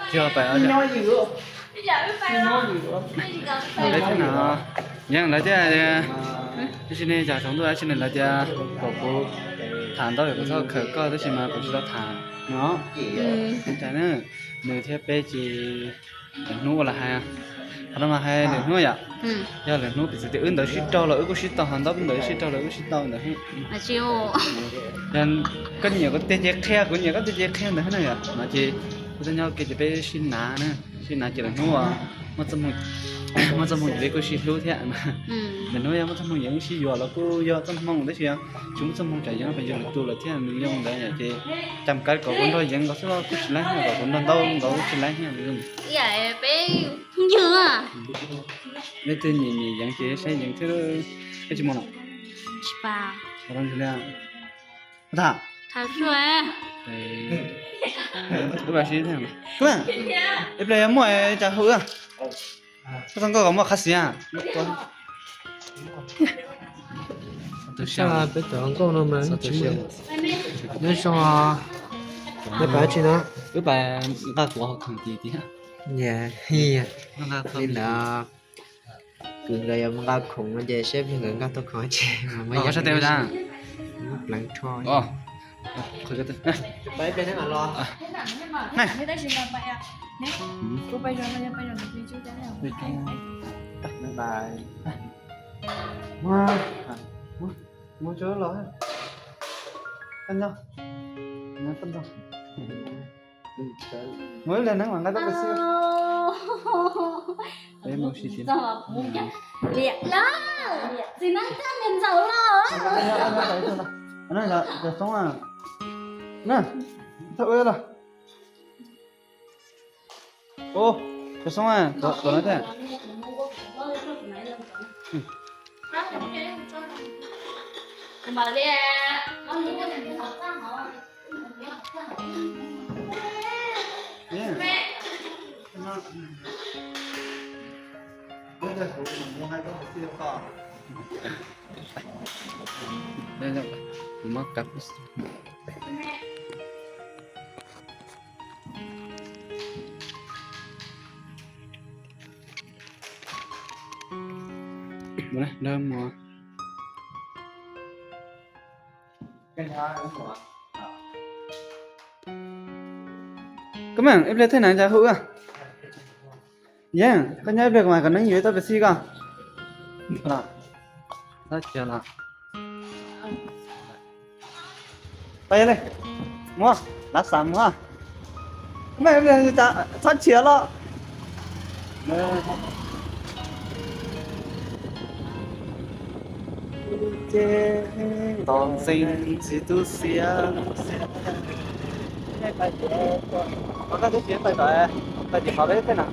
Tsis pais os. Lawv thiab no, yeej lawv thiab, tab sis nej cov tsaus ntuj tab sis ne lawv tias kom kuv tham ntau kuv txhob khawm koj tab sis mas kuv tsis tau tham no. Ntshai na, nws thiab peb ces lwm hnub ua los hais. Qhov no mas hais lwm hnub yom. Yog lwm hnub piv txwv tias wb ntawd sib raug los wb kuj sib tau, ho ntawd wb ntawd sib raug los wb sib tau ntawd. Yog koj nyiam kuv tiag ces qhia, kuv nyiam koj tiag ces qhia ntawd na yom. No ces kuv tau nyob ua ke ces peb sib nav na, sib nav ces lwm hnub muaj txoj hmoo ces peb kuj sib hlub thiab. Lwm hnub yog muaj txoj hmoo yeej sib yuav los kuj yog txoj hmoo tab sis tsis muaj txoj hmoo tsam yeej pes yog lwm tus lawm thiab nws zoo ntawd ces cam kav kom kuv nrog yeev nkaus xwb los kuj tsis laib thiab, kom kuv nrog ntau nkaus kuj tsis laib thiab. Peb phooj ywg, leej twg nyiam nyiam yeev ces saib yeev thiab. Koj tsis mus los? Tham, ib pliag yog muaj cas hu wb. Koj txog nkauj kom muaj qhab xis. Peb txog nkauj no mas nyob zoo, nej pais tsi no? Wb pais nqa kuav hauv khoom tid tiag. Li ntawd, kwv nkawd yuav mus nqa khoom no ces seb nkawd nqa tau khoom tsi mas muab yog pleev rho. Mus tso los, mus ib pliag neeb mam nqa tau pes xwb. Txiv neeb coj niam ntxawm los. Cov xoob na, thawj ua los. Ua, cov xoob, tuav no thiab. Koj meem ib pliag thej neeb cas hu wb. Yeej, koj nyob ib pliag kuv mam kom neeb yuav ib tau pes xij koj. Txhob chiav los. Pais li, muab lav xam muab. Txhob chiav los. Ces nto ntxeev ntxiv tu siab. Pais tim qhov peb tej na.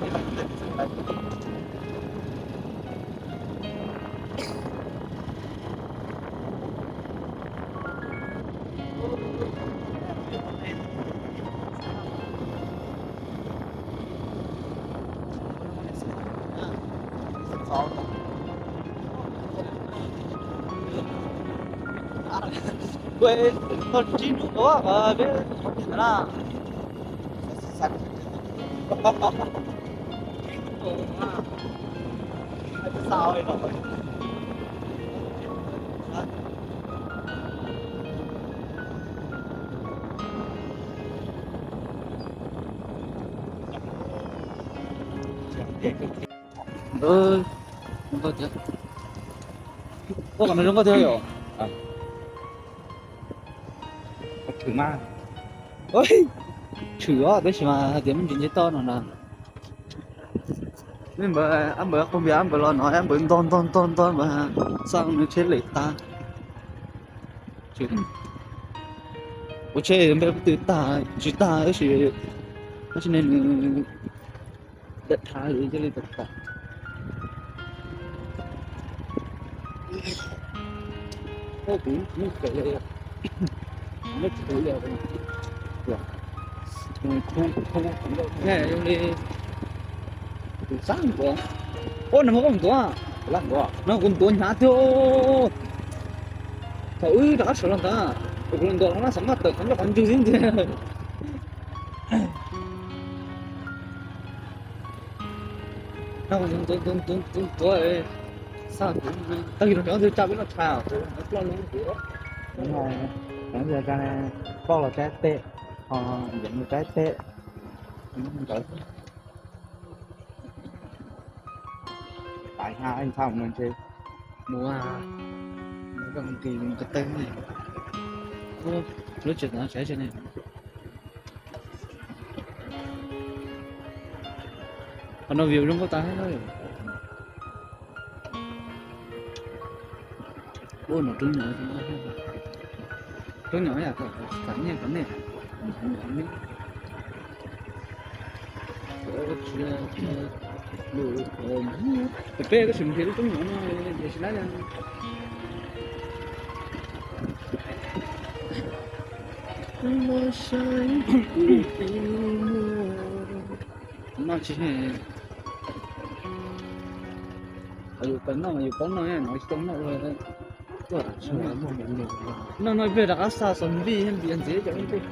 Kuv tau tsib hnub nkaus peb qhov tiag ntawd na. Zoo nkauj thiab. Ua, qhov no zoo nkauj thiab yom. Tshwm mas, tshwm os, tab sis mas hais tias muaj ntsis nce toj no na. Mej npawg, ab npawg qaug npias, ab npawg los no, ab npawg ntog ntog ntog ntog mas xaj nws tsheb lem tag. Ua tsheb npe tw tag tsis tag tab sis, tab sis ne nws dawm thav li cia li tawm tag. Ua, nws muab koj mus ntuav, no kuv ntuav hnyav tiag. Thaum wb rov qab sawv los ntawd, kuv los ntuav no xav maj tawm qhov ncauj qhov ntswg xwb ntiag. Tuav tuav tuav tuav, xaj kuv tag kis rau cov ntwg tsa peb noj tshais os, ploj lub kuv. Cov ntwg tsa pauj los tsaib teb, ho yam mus tsaib teb. Ntawd pais hab ntxhab mus ntshe mus kis ko taw ne. Lub tsev tod saib seb ne. Qhov no view zoo nkauj tas. Ua no roob nyuam, roob nyuam yam kom nyiaj kom nej. Peb koj tsis mus nrhiav lub roob nyuam no, nrhiav tsis laib li. Noj tsis, yus pab noj mas yus paub noj, no tsis tau noj ua. Noj noj ib pliag rov qab xa xombis thiab npias ntxiv cov ub ntej.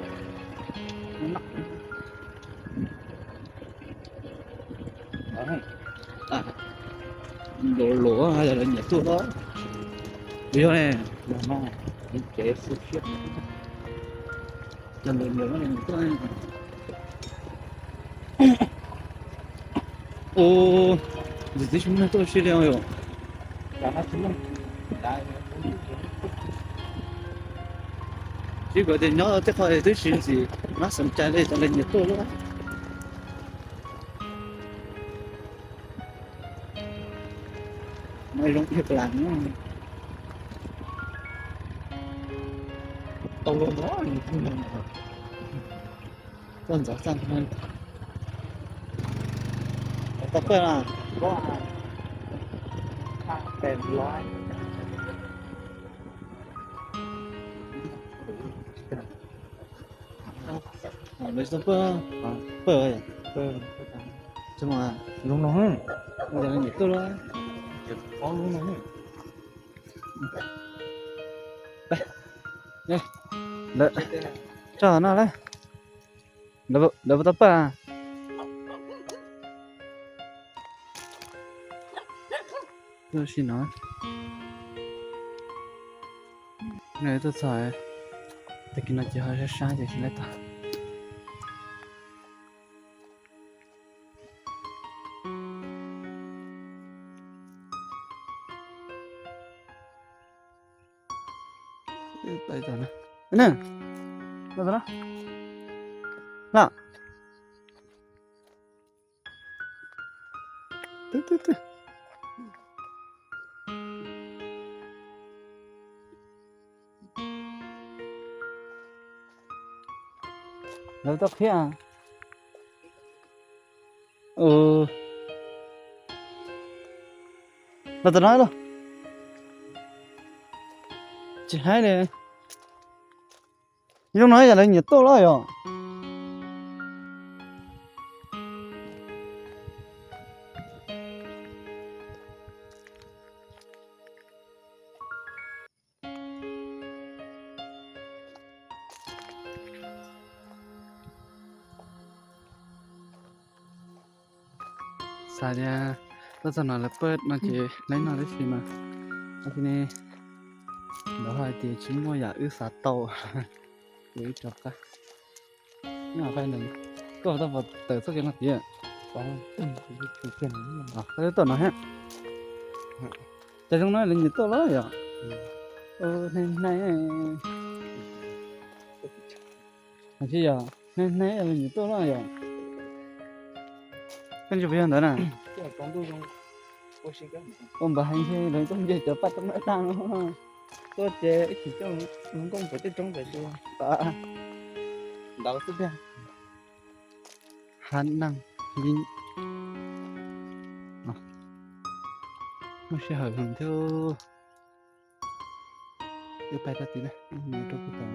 Luav luav yog lawv nyiam tuaj los. Yog ne, yog no, kev xwb siab. Cov luav luav nyiam tuaj. Ub, ntxim tib si muaj tuaj si li yom. Tsis kom tias nyob tej qho twb tsis ntxim, mab xeem cai li cov lawv nyiam tuaj lawm. Mas zoo ib plas no. Tau los no, txoj ntxov txaj no. Tau pawj na. Lawv tau pawj, pawj, pawj. Zoo no, zoo no. Ua cas lawv nyiam tuaj lawm. Lawv, tso no lawm. Lawv puas tau pawj? Tuaj si no. Tuaj txog, tag kis no ces ho sab sab ces tsis laib tag. Lawv tau qhia. Los tom no los. Tsis haib li. Zoo no yam lawv nyiam tuaj lawm yom. Xav tias tuaj txog no lawv pawj no ces laib noj tib si mas, no ces ne, lawv hais tias tsis muaj yam wb xav tau, ua ib rov qab. Koj tau pom tawm txoj kev no tiag? Koj twb tuaj no thiab. Cas zoo no lawv nyiam tuaj lawm yom? Hnai hnai. Tsis yog, hnai hnai lawv nyiam tuaj lawm yom? Koj ntsia puas yog ntawd na? Ua npav heev thiab lawv tuaj nce cov paj roob no tag no. Tuaj ces ib chim coj hluas nkauj mus pem tej roob pem tus ntawd xwb tiag. Hav Naj Vij, muaj sij hawm heev thiab. Wb pais tau tid na, mus rau puag tom.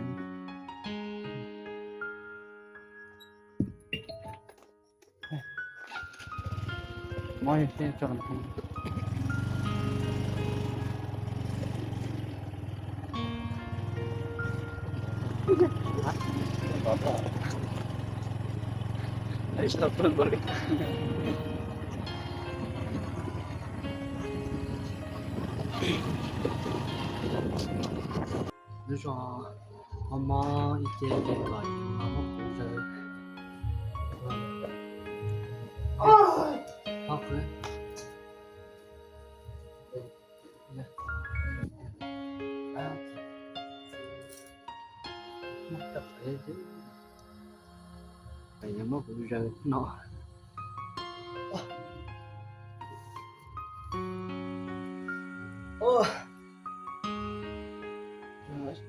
Mob seb tso. Lub zos mob mob ib ce ces kom yus los muab kuv zaws. Ho qhwv. Muab kuv zaws no. Ua cas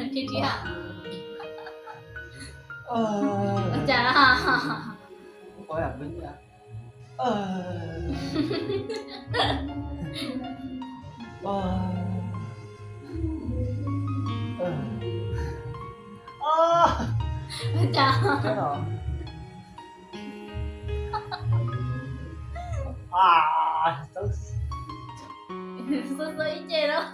thiab? Ua cas? Ua cas? Xub xub ib ce lawm.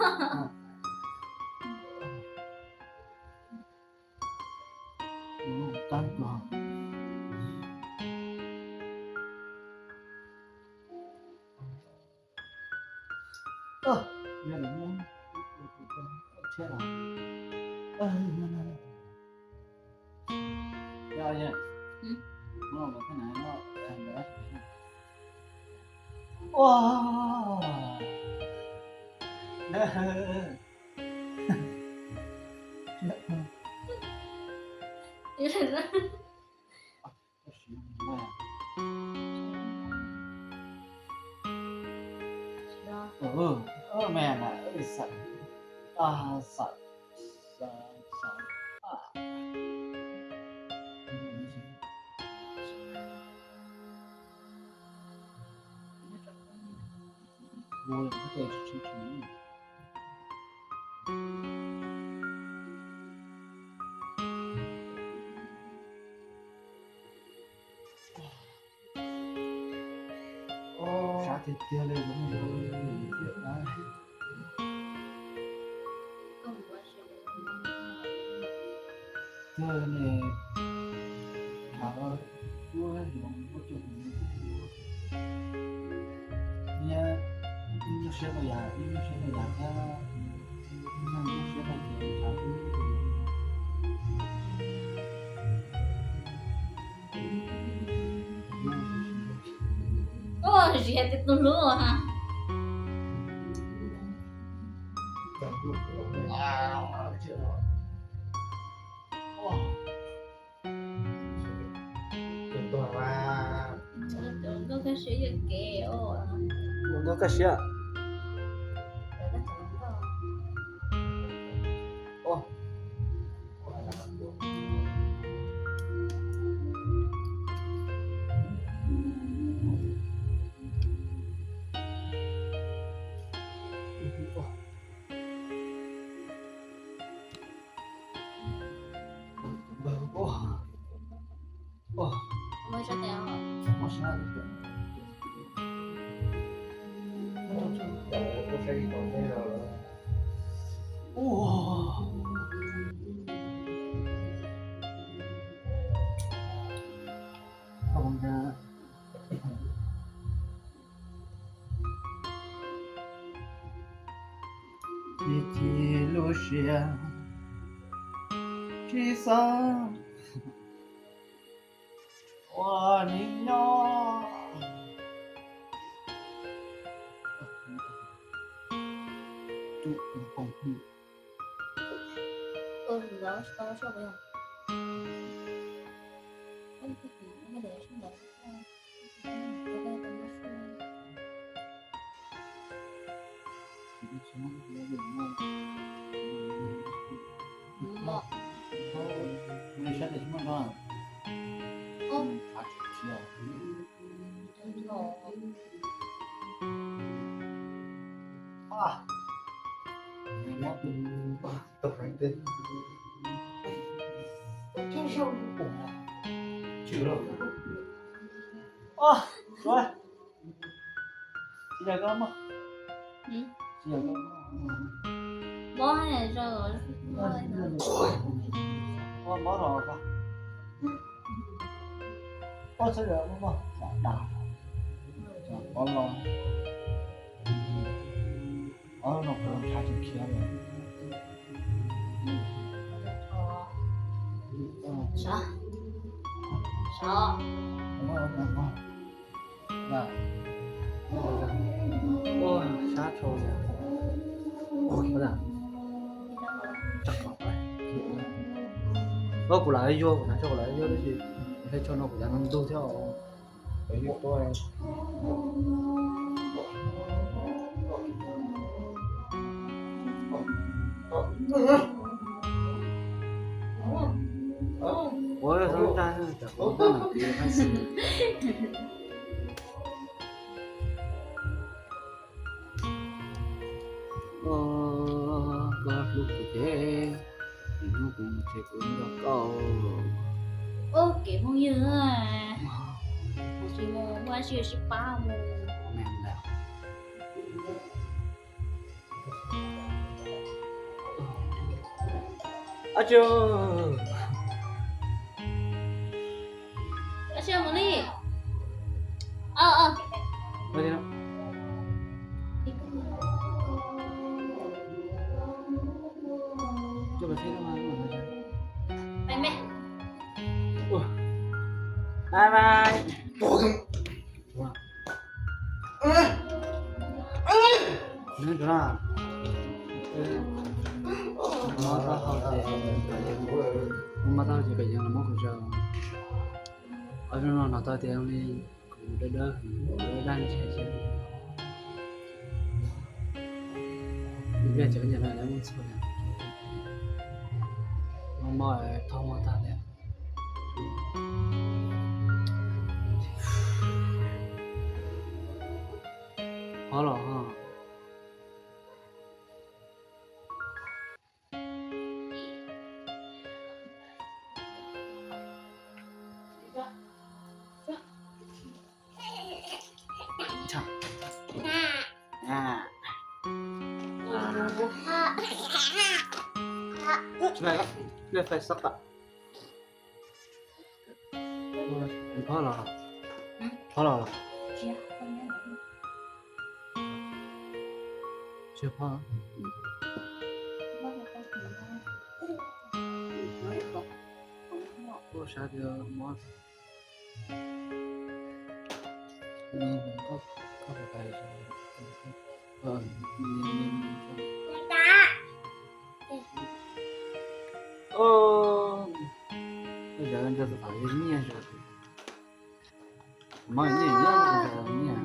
Sab tiag tiag li, zoo li tiag na. Tiag ne, tham ua zoo ua coob, nyiaj ib nyuag siab no yam, ib nyuag siab no yam thiab, ib nyuag siab no ces tham ua Ua, ziav tias tus hlub ha. Nkauj kaj siab. Ci ci lub siab tsis xav ua neej nyob. Mob, mob. Mob los ko, ob txhob yog mob mob, dam dam, ob los, ob los kuv nrhav tsis khiav li. Sab, sab, sab dhau li. Kuv lam yuag, kuv lam yuag tab sis hle tso no kuv yav no ntug thiab os. Ua xab nraj, tsam kuv tab lam tiv qab xwb. Koj hlub kuv ces, hnub kuv mus ces kuv nrog koj. Ub, kev phooj ywg, mus tsis mus, muaj dab tsi sib pab mus. Ab tsi, ab tsi mus li. Ua li no. Bye bye. Bye bye. Nws na, mob tau ces, mob tau ces pem yeej los muab kuv tso. Ob hnub no hnov tau tias li kuv dawb dawb, dawb daj ntshe xwb. Ib pliag tseem nyiam na, lawv muaj txhua yam, mob mob thauj mob tag tiag. Qhov los ho. Phob los, phob los. Tsis phob. Ua sab tias mob. Oj, yog nrog tus tom nyiaj, nyiaj, nyiaj.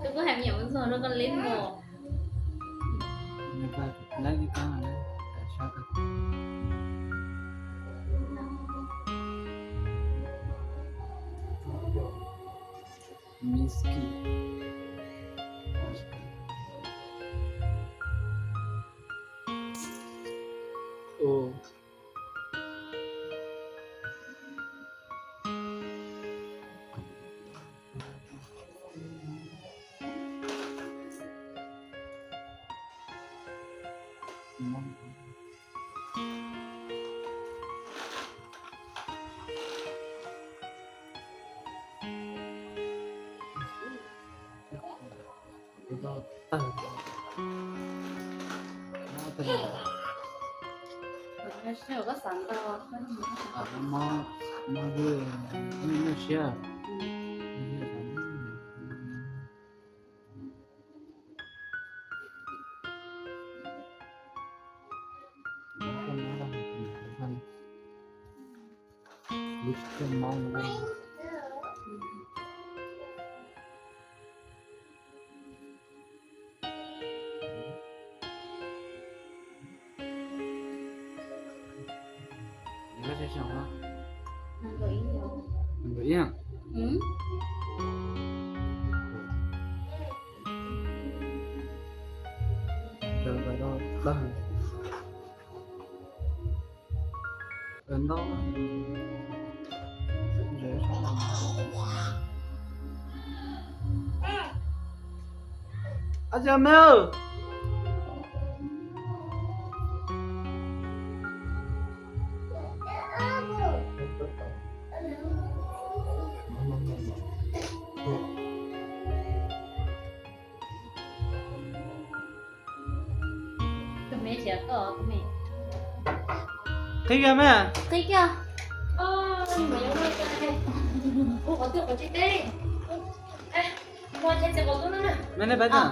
Tôi có hàm nhậu bình thường đâu, con lít một. Miski. Ồ. Mob, mob siab, mob siab. Kuv tsis tshua mob. Nees nkaum ib. Ab, me, qhib kiag me, qhib kiag. Me nej pab tag.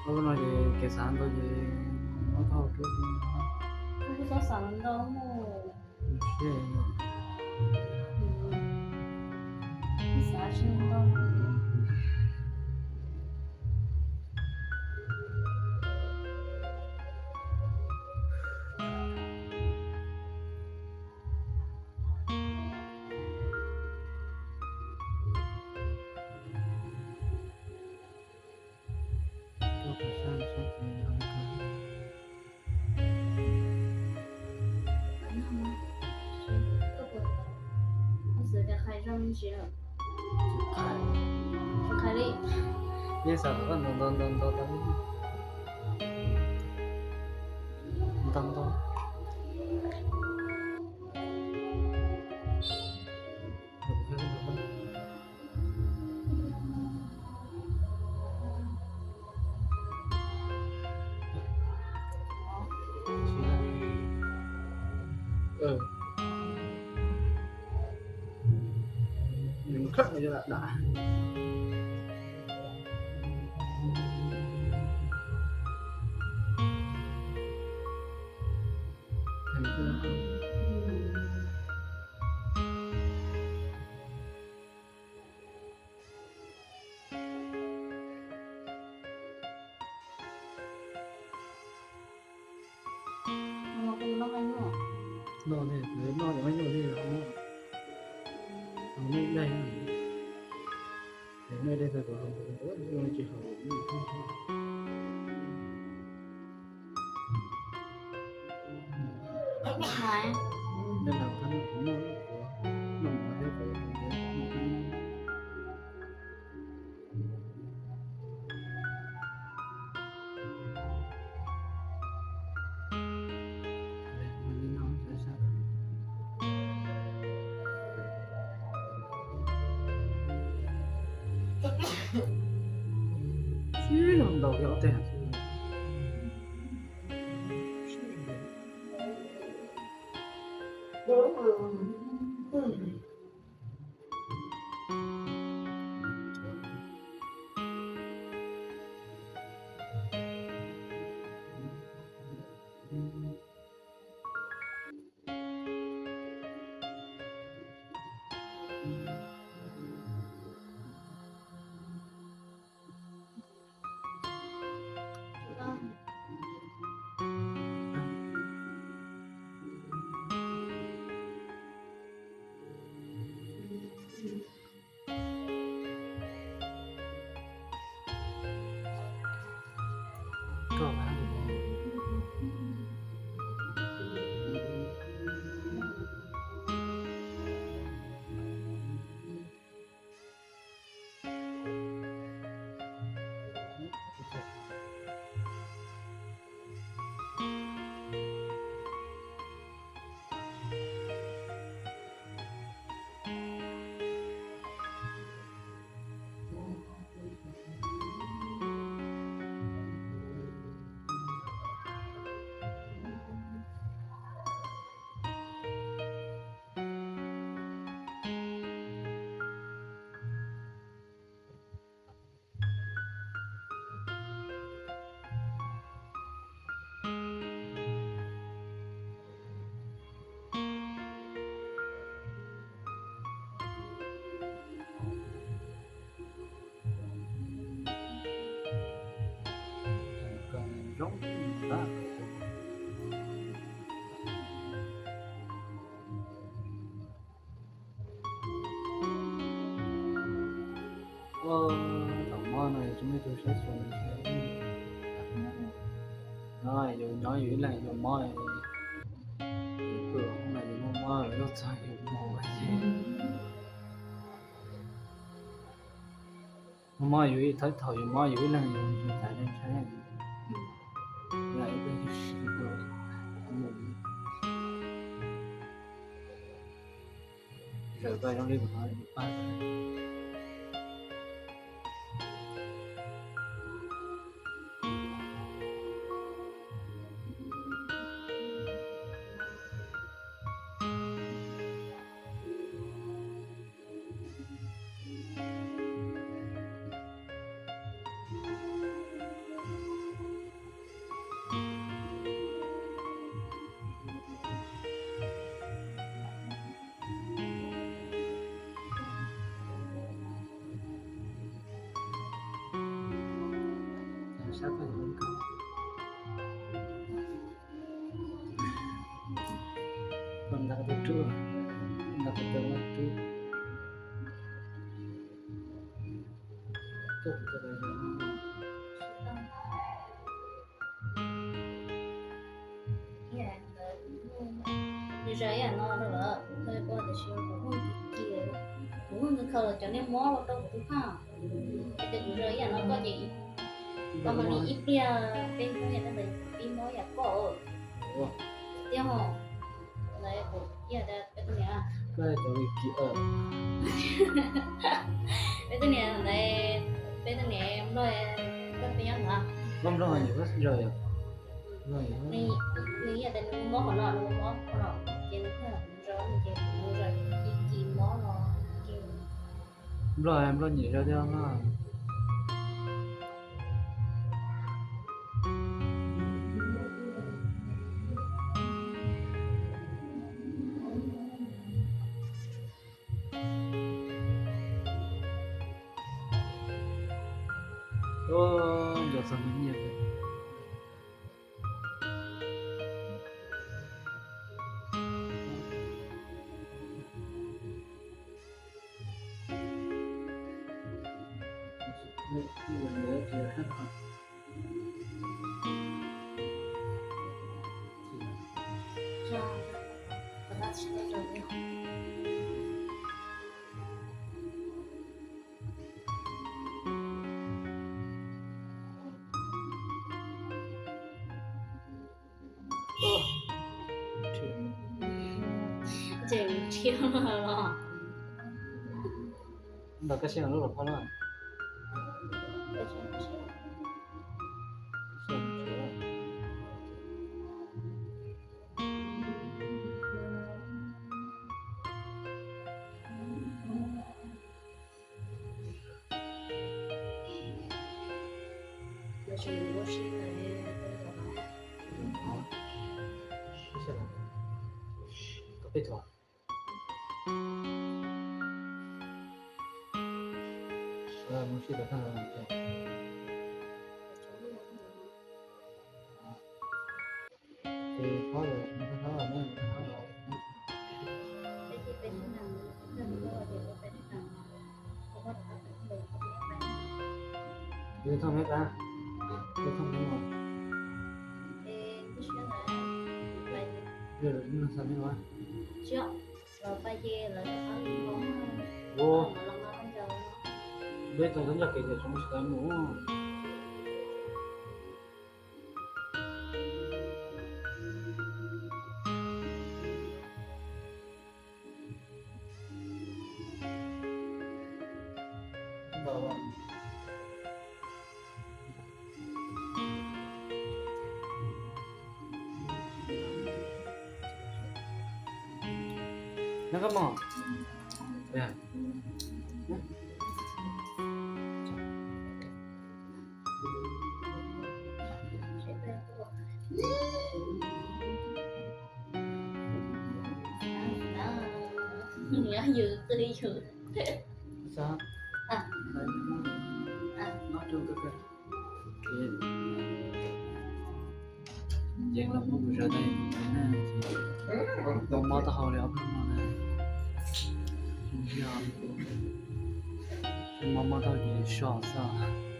Ub, no ces kev xav ntau ces muab thauj rau. Kuv txhob xav ntau. Xav tsis ntau. Yeej xav kom koj ntaus ntaus ntaus ntaus tau li ntaus ntaus. Noj li, noj li, noj li, noj li, noj li. Sib los ntaus kiag ob teg. Thaum mob no yus tsis muaj ib tug saib xyuas nws thiab. No yus nyob yus ib leeg yus mob, yus pw hoob no yus mob mob lub txog yus mus ua si. Mob yus ib, thaum yus mob yus ib leeg yus tsis tas ntshai. Yus ib leeg yus sim zaum tau zoo li kuv no pab. Sab koj yuav ua koj. Koj nqa tus rub, nqa tus rub, rub. Tuaj tus rub. Nws zam ib yam no rau lawm, kuv khaws koj tiam sis kuv kuj, kuv kuj nws khaws los cov niag mob los rau kuv tus phaj. Es tias kuv zam ib yam no koj ces, koj mam li ib pliag peb hnub yam ntawd pib mob yam koj. Tiag hos, ntawd kuv ib yam tias peb tus niam, peb tus niam ntawd, peb tus niam nplog, koj peb nyob ntawd. Nplog nplog, nws ib yam tias nws mob qhov no, nws mob qhov no, ces nws pheej zam nws ces kuv zam ib kis mob no. Nplog nplog nyiam zam thiab nplog. Nco txog me nyiaj. Ces rhiab los. Ntawm koj siab lub los phoj na. Thooj meb tas, thooj meb no. Ua, peb tau ntog kev tias tsis tau mus. Nab kab mom. Nyob yus twg yus. Yeej los muab kuv zaj dai na, tau mob taub hau li ob peb hnub no na. Mob mob taub hau ces so xwb.